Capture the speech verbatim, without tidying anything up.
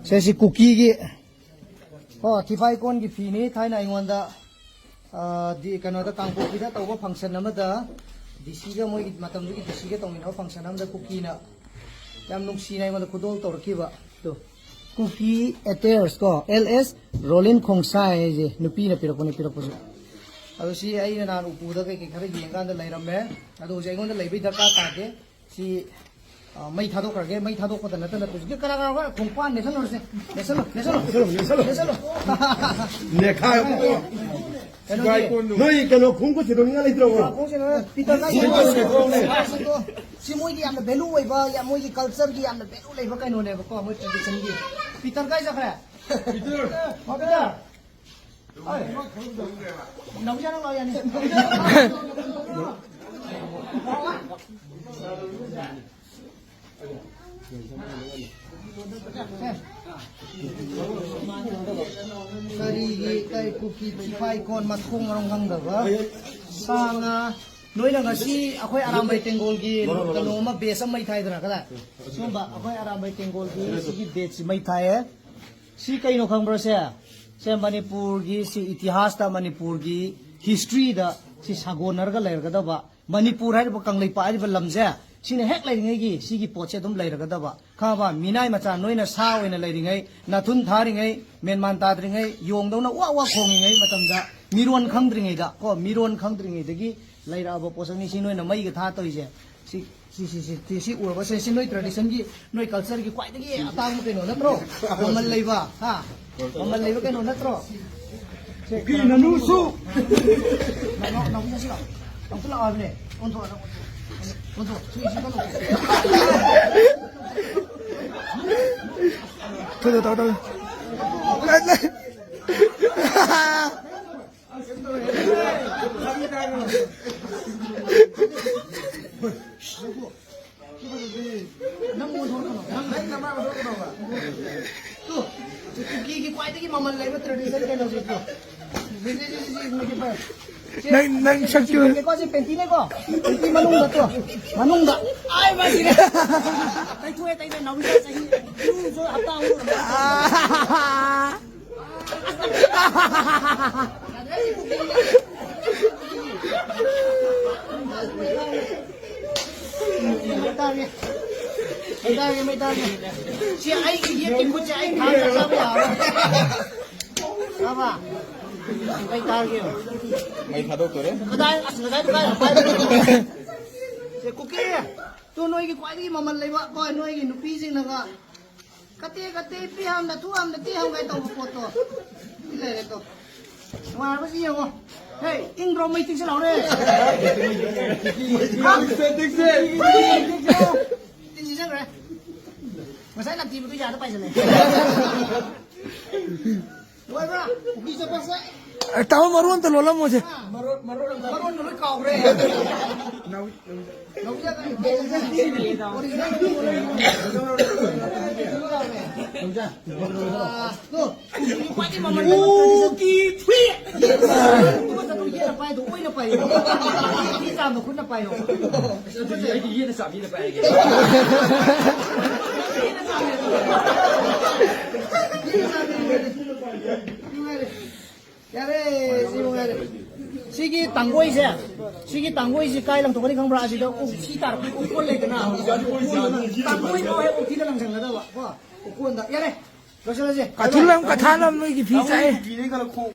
ꯁꯦ, ꯁꯤ ꯀꯨꯀꯤꯒꯤ, ꯀꯣ, ꯊꯤꯐꯥꯏ ꯀꯣꯟꯒꯤ ꯐꯤꯅꯤ꯫ ꯊꯥꯏꯅ ꯑꯩꯉꯣꯟꯗ, ꯑ, ꯗꯤ, ꯀꯩꯅꯣꯗ, ꯀꯥꯡꯄꯣꯛꯄꯤꯗ ꯇꯧꯕ function ꯑꯃꯗ, ꯗꯤ ꯁꯤꯒ, ꯃꯣꯏꯒꯤ ꯃꯇꯝꯗꯨꯒꯤ ꯗꯤ ꯁꯤꯒ ꯇꯧꯃꯤꯟꯅꯕ function ꯑꯃꯗ ꯀꯨꯀꯤꯅ ꯌꯥꯝ ꯅꯨꯡꯁꯤꯅ ꯑꯩꯉꯣꯟꯗ ꯈꯨꯗꯣꯜ ꯇꯧꯔꯛꯈꯤꯕ꯫ ꯇꯨ, ꯀꯨꯀꯤ attire ꯀꯣ, ꯑꯦꯜ ꯑꯦꯁ ꯔꯣꯂꯤꯟ ꯈꯣꯡꯁꯥꯏ ꯍꯥꯏꯁꯦ ꯅꯨꯄꯤꯅ ꯄꯤꯔꯛꯄꯅꯦ, ꯄꯤꯔꯛꯄꯁꯨ꯫ ꯑꯗꯣ ꯁꯤ ꯑꯩꯅ ꯅꯍꯥꯟ ꯎꯄꯨꯗ ꯀꯩꯀꯩ ꯈꯔ ꯌꯦꯡꯀꯥꯟꯗ ꯂꯩꯔꯝꯃꯦ꯫ ꯑꯗꯣ ꯍꯧꯖꯤꯛ ꯑꯩꯉꯣꯟꯗ ꯂꯩꯕꯩ ꯗꯔꯀꯥꯔ ꯇꯥꯗꯦ꯫ ꯁꯤ, ꯑ, ꯃꯩ ꯊꯥꯗꯣꯛꯈ꯭ꯔꯒꯦ꯫ ꯃꯩ ꯊꯥꯗꯣꯛꯄꯗ ꯅꯠꯇꯅ ꯍꯧꯖꯤꯛꯀꯤ ꯀꯅꯥ ꯀꯅꯥ ꯈꯔ ꯈꯣꯡꯄꯥꯟ ꯅꯦꯠꯁꯜꯂꯨꯔꯁꯦ꯫ ꯅꯦꯠꯁꯜꯂꯣ, ꯅꯦꯠꯁꯜꯂꯣ꯫ ꯅꯦꯠꯁꯜꯂꯣ, ꯅꯦꯠꯁꯜꯂꯣ꯫ ꯅꯦꯠꯁꯜꯂꯣ꯫ ꯅꯦꯈꯥꯏ ꯑꯃꯨꯛ꯫ ꯀꯩꯅꯣꯒꯤ ꯅꯣꯏ ꯀꯩꯅꯣ ꯈꯣꯡꯎꯞꯀ ꯊꯤꯗꯣꯛꯅꯤꯡꯉꯥꯏ ꯂꯩꯇ꯭ꯔꯕꯣ? ꯈꯣꯡꯎꯞꯁꯦ ꯅꯣꯏ ꯄꯤꯇꯔ ꯀꯥꯏ ꯁꯤ ꯀꯣꯟꯁꯦ ꯈꯣꯡꯎꯞꯅꯦ꯫ ꯁꯤ ꯃꯣꯏꯒꯤ ꯌꯥꯝꯅ value ꯑꯣꯏꯕ, ꯌꯥꯝ ꯃꯣꯏꯒꯤ cultureꯒꯤ ꯌꯥꯝꯅ value ꯂꯩꯕ ꯀꯩꯅꯣꯅꯦꯕꯀꯣ, ꯃꯣꯏ traditionꯒꯤ꯫ ꯄꯤꯇꯔ ꯀꯥꯏ ꯆꯠꯈ꯭ꯔꯦ? ꯄꯤꯇꯔ꯫ ꯄꯤꯇꯔ꯫ ꯅꯥꯎꯆꯥ, ꯅꯪ ꯂꯥꯛꯑꯣ ꯌꯥꯅꯤ꯫ ꯀꯔꯤꯒꯤ ꯀꯩ ꯀꯨꯀꯤ ꯊꯤꯐꯥꯏ ꯀꯣꯟ ꯃꯊꯣꯡ ꯃꯔꯝ ꯈꯪꯗꯕ ꯁꯥ ꯉꯥ? ꯅꯣꯏꯅ ꯉꯁꯤ ꯑꯩꯈꯣꯏ ꯑꯔꯥꯝꯕꯩ ꯇꯦꯡꯒꯣꯜꯒꯤ ꯀꯩꯅꯣ ꯑꯃ batch ꯑꯃ ꯃꯩ ꯊꯥꯏꯗꯅ, ꯀꯗꯥꯏ? ꯁꯤꯒꯨꯝꯕ ꯑꯩꯈꯣꯏ ꯑꯔꯥꯝꯕꯩ ꯇꯦꯡꯒꯣꯜꯒꯤ ꯁꯤꯒꯤ batchꯁꯤ ꯃꯩ ꯊꯥꯏꯌꯦ꯫ ꯁꯤ ꯀꯩꯅꯣ ꯈꯪꯕ꯭ꯔꯣ ꯁꯦ? ꯁꯦ ꯃꯅꯤꯄꯨꯔꯒꯤ, ꯁꯤ ꯏꯇꯤꯍꯥꯁꯇ ꯃꯅꯤꯄꯨꯔꯒꯤ historyꯗ ꯁꯤ ꯁꯥꯒꯣꯟꯅꯔꯒ ꯂꯩꯔꯒꯗꯕ, ꯃꯅꯤꯄꯨꯔ ꯍꯥꯏꯔꯤꯕ ꯀꯪꯂꯩꯄꯥꯛ ꯍꯥꯏꯔꯤꯕ ꯂꯝꯁꯦ, ꯁꯤꯅ ꯍꯦꯛ ꯂꯩꯔꯤꯉꯩꯒꯤ ꯁꯤꯒꯤ ꯄꯣꯠꯁꯦ ꯑꯗꯨꯝ ꯂꯩꯔꯒꯗꯕ꯫ ꯈꯪꯉꯕ? ꯃꯤꯅꯥꯏ ꯃꯆꯥ ꯅꯣꯏꯅ ꯁꯥ ꯑꯣꯏꯅ ꯂꯩꯔꯤꯉꯩ, ꯅꯥꯊꯨꯟ ꯊꯥꯔꯤꯉꯩ, ꯃꯦꯟꯃꯥꯟ ꯇꯥꯗ꯭ꯔꯤꯉꯩ, ꯌꯣꯡꯗꯧꯅ ꯋꯥ ꯋꯥ ꯈꯣꯡꯉꯤꯉꯩ ꯃꯇꯝꯗ, ꯃꯤꯔꯣꯟ ꯈꯪꯗ꯭ꯔꯤꯉꯩꯗ, ꯀꯣ, ꯃꯤꯔꯣꯟ ꯈꯪꯗ꯭ꯔꯤꯉꯩꯗꯒꯤ ꯂꯩꯔꯛꯑꯕ ꯄꯣꯠꯁꯛꯅꯤ ꯁꯤ ꯅꯣꯏꯅ ꯃꯩꯒ ꯊꯥ ꯇꯧꯔꯤꯁꯦ꯫ ꯁꯤ, ꯁꯤ, ꯁꯤ, ꯁꯤ, ꯁꯤ, ꯁꯤ ꯎꯔꯕ? ꯁꯦ, ꯁꯤ ꯅꯣꯏ traditionꯒꯤ, ꯅꯣꯏ cultureꯒꯤ ꯈ꯭ꯋꯥꯏꯗꯒꯤ ꯑꯇꯥꯡꯕ ꯀꯩꯅꯣ ꯅꯠꯇ꯭ꯔꯣ? ꯃꯃꯜ ꯂꯩꯕ, ꯍꯥ? ꯃꯃꯜ ꯂꯩꯕ ꯀꯩꯅꯣ ꯅꯠꯇ꯭ꯔꯣ? ꯁꯦ, ꯀꯨꯀꯤ ꯅꯥꯅꯨꯁꯨ꯫ ꯅꯥꯎ-, ꯅꯥꯎ-, ꯅꯥꯎꯕꯤ ꯆꯠꯁꯤ ꯂꯥꯎ꯫ ꯑꯃꯨꯛꯇ ꯂꯥꯛꯑꯣ ꯍꯥꯏꯕꯅꯦ꯫ ꯑꯣꯟꯊꯣꯛꯑꯣ, ꯅꯪ ꯑꯣꯟꯊꯣꯛꯑꯣ꯫ ꯑꯣꯟꯊꯣꯛꯑꯣ꯫ ꯁꯤ, ꯁꯤ ꯀꯩꯅꯣ꯫ ꯊꯣꯏꯗ ꯇꯧ, ꯇꯧ꯫ ꯅꯪ ꯑꯣꯟꯊꯣꯔꯛꯀꯅꯣ꯫ ꯅꯪ ꯅꯪ ꯅꯃꯥꯏ ꯑꯣꯟꯊꯣꯔꯛꯀꯅꯣꯕ꯫ ꯇꯨ, ꯀꯨꯀꯤꯒꯤ ꯈ꯭ꯋꯥꯏꯗꯒꯤ ꯃꯃꯜ ꯂꯩꯕ tradition ꯀꯩꯅꯣꯁꯦ ꯇꯨ꯫ ꯁꯤ, ꯁꯤ, ꯁꯤ, ꯁꯤ, ꯁꯤ, ꯃꯣꯏꯒꯤ ꯄꯥꯏꯌꯨ꯫ ꯅꯪ, ꯅꯪ ꯁꯛꯇꯨ꯫ ꯁꯤ ꯄꯦꯟꯇꯤꯅꯦꯀꯣ, ꯁꯤ ꯄꯦꯟꯇꯤꯅꯦꯀꯣ꯫ ꯄꯦꯟꯇꯤ ꯃꯅꯨꯡꯗ ꯇꯣ, ꯃꯅꯨꯡꯗ꯫ ꯑꯥꯏ, ꯃꯥ ꯁꯤꯔꯦ꯫ ꯇꯩꯊꯣꯛꯑꯦ, ꯇꯩꯊꯣꯛꯑꯦ, ꯅꯥꯎꯕꯤꯁꯦ ꯆꯍꯤ, ꯏꯔꯨꯁꯨ ꯍꯞꯇꯥ ꯑꯍꯨꯝ ꯑꯣꯏꯔꯝꯃꯅꯤ꯫ ꯃꯩ ꯇꯥꯒꯦ꯫ ꯃꯩ ꯇꯥꯒꯦ, ꯃꯩ ꯇꯥꯒꯦ꯫ ꯁꯤ ꯑꯩꯒꯤ ꯌꯦꯠꯀꯤ ꯈꯨꯠꯁꯦ ꯑꯩ ꯊꯥꯡꯅ ꯆꯥꯕ ꯌꯥꯔꯣꯏ꯫ ꯆꯥꯕ? ꯃꯩ ꯇꯥꯒꯦ꯫ ꯃꯩ ꯊꯥꯗꯣꯛꯇꯣꯔꯦ꯫ ꯀꯗꯥꯏ? ꯑꯁ, ꯉꯁꯥꯏꯗꯣ ꯀꯥꯏ ꯄꯥꯏꯔꯨꯔꯦ? ꯁꯦ, ꯀꯨꯀꯤ, ꯇꯨ ꯅꯣꯏꯒꯤ ꯈ꯭ꯋꯥꯏꯗꯒꯤ ꯃꯃꯜ ꯂꯩꯕ, ꯀꯣ, ꯅꯣꯏꯒꯤ ꯅꯨꯄꯤꯁꯤꯡꯅꯒ ꯀꯇꯦ ꯀꯇꯦ ꯄꯤꯍꯝꯅ ꯊꯨꯍꯝꯅ ꯇꯤꯍꯝꯒꯥꯏ ꯇꯧꯕ ꯄꯣꯠꯇꯣ꯫ ꯁꯤ ꯂꯩꯔꯦ ꯇꯣ꯫ ꯅꯨꯡꯉꯥꯏꯔꯕꯁꯤ ꯌꯦꯡꯉꯣ꯫ ꯍꯦ, ꯏꯪꯗ꯭ꯔꯣ? ꯃꯩ ꯇꯤꯛꯁꯦ ꯂꯥꯎꯔꯦ꯫ ꯇꯤꯛꯁꯦ, ꯇꯤꯛꯁꯦ꯫ ꯇꯤꯟꯁꯤ ꯆꯪꯈ꯭ꯔꯦ꯫ ꯉꯁꯥꯏ ꯅꯞꯇꯤꯕꯗꯨ ꯌꯥꯗ ꯄꯥꯏꯁꯤꯜꯂꯦ꯫ ꯂꯣꯏꯕ꯭ꯔꯥ? ꯄꯨꯈ꯭ꯔꯤ ꯆꯠꯄꯁꯦ꯫ ꯑꯦ, ꯇꯥꯃꯣ, ꯃꯔꯣꯟ ꯑꯝꯇ ꯂꯣꯜꯂꯝꯃꯣꯁꯦ꯫ ꯃꯔꯣꯟ, ꯃꯔꯣꯟ ꯑꯝꯇ꯫ ꯃꯔꯣꯟꯗꯣ ꯂꯣꯏ ꯀꯥꯎꯈ꯭ꯔꯦ꯫ ꯅꯥꯎ-, ꯅꯥꯎ-, ꯈ꯭ꯋꯥꯏꯗꯒꯤ ꯃꯃꯜ ꯂꯩꯕ ꯇ꯭ꯔꯦꯗꯤꯁꯟ꯫ ꯇꯨꯒ ꯆꯠꯂꯨ, ꯌꯦꯠꯅ ꯄꯥꯏꯗꯣ, ꯑꯣꯏꯅ ꯄꯥꯏꯌꯣ꯫ ꯐꯤ ꯆꯥꯝꯕ ꯈꯨꯠꯅ ꯄꯥꯏꯌꯣ꯫ ꯑꯗꯨꯗꯤ ꯑꯩꯗꯤ ꯌꯦꯠꯅ ꯆꯥꯝꯕꯤꯅ ꯄꯥꯏꯔꯒꯦ꯫ ꯌꯥꯔꯦ, ꯁꯤ ꯅꯨꯡꯉꯥꯏꯔꯦ꯫ ꯁꯤꯒꯤ ꯇꯥꯡꯒꯣꯏꯁꯦ, ꯁꯤꯒꯤ ꯇꯥꯡꯒꯣꯏꯁꯤ ꯀꯥꯏ ꯂꯪꯊꯣꯛꯀꯅꯤ ꯈꯪꯕ꯭ꯔꯥ? ꯑꯁꯤꯗ ꯎ-, ꯁꯤ ꯇꯥꯔꯛꯄ ꯎꯀꯣꯟ ꯂꯩꯗꯅ, ꯇꯥꯡꯒꯣꯏ ꯐꯥꯎ ꯍꯦꯛ ꯎꯊꯤꯗ ꯂꯪꯁꯜꯂꯗꯕ, ꯀꯣ, ꯎꯀꯣꯟꯗ꯫ ꯌꯥꯔꯦ, ꯂꯣꯏꯁꯤꯜꯂꯁꯦ꯫ ꯀꯥꯊꯨꯜ ꯑꯃ ꯀꯊꯥꯜ ꯑꯃ ꯅꯣꯏꯒꯤ ꯐꯤ ꯆꯥꯛꯑꯦ꯫ ꯐꯤꯅꯦ ꯈꯔ ꯈꯣꯡ